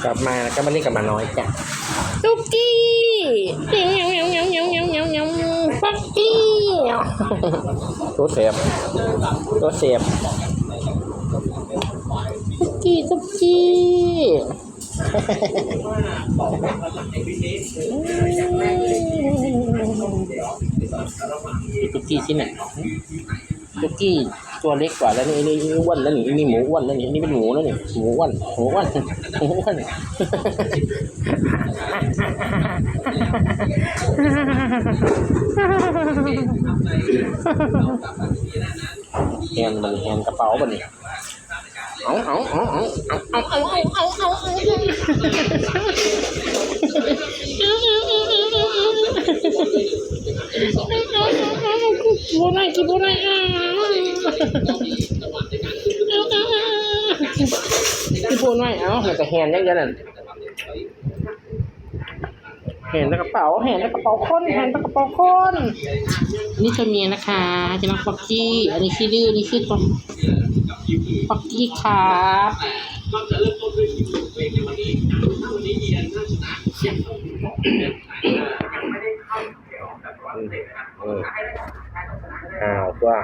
ກັບມາ ກັບມານີ້ກັບໝານ້ອຍຈ້ະ ຕຸກກີ້ ປັກກີ້ ໂຕແສບ ໂຕແສບ ຕຸກກີ້ ຕຸກກີ້ ຕຸກກີ້ຊິນະ. ຕຸກກີ້ຕົວເລັກກວ່າແລ້ວນີ້ ນີ້ອ້ວນແລ້ວນີ້ ນີ້ໝູອ້ວນແລ້ວນີ້ ນີ້ເປັນໝູແລ້ວນີ້ ໝູອ້ວນ ໝູອ້ວນ ໝູອ້ວນ ແຮນບັດນີ້ ແຮນກະເປົາບັດນີ້. ເອົາ ເອົາ ເອົາ ເອົາ ເອົາ ເອົາ ເອົາ ເອົາ ເອົາ ເອົາ ກິນບໍ່ໄດ້ ກິນບໍ່ໄດ້ ກິນບໍ່ໄດ້ ເອົາ ມັນກະແຮນຢ່າງດຽວນັ້ນ. ແຮນແຕ່ກະເປົາ ແຮນແຕ່ກະເປົາຄົນ ແຮນແຕ່ກະເປົາຄົນ. ນີ້ຕົວເມຍນະຄະ ຈະມາປັກກີ້ ອັນນີ້ຂີ້ດື້ ນີ້ຄືຕົວປັກກີ້ຄັບ. ອືມ ເອີ ອ້າວ ຕົວະ.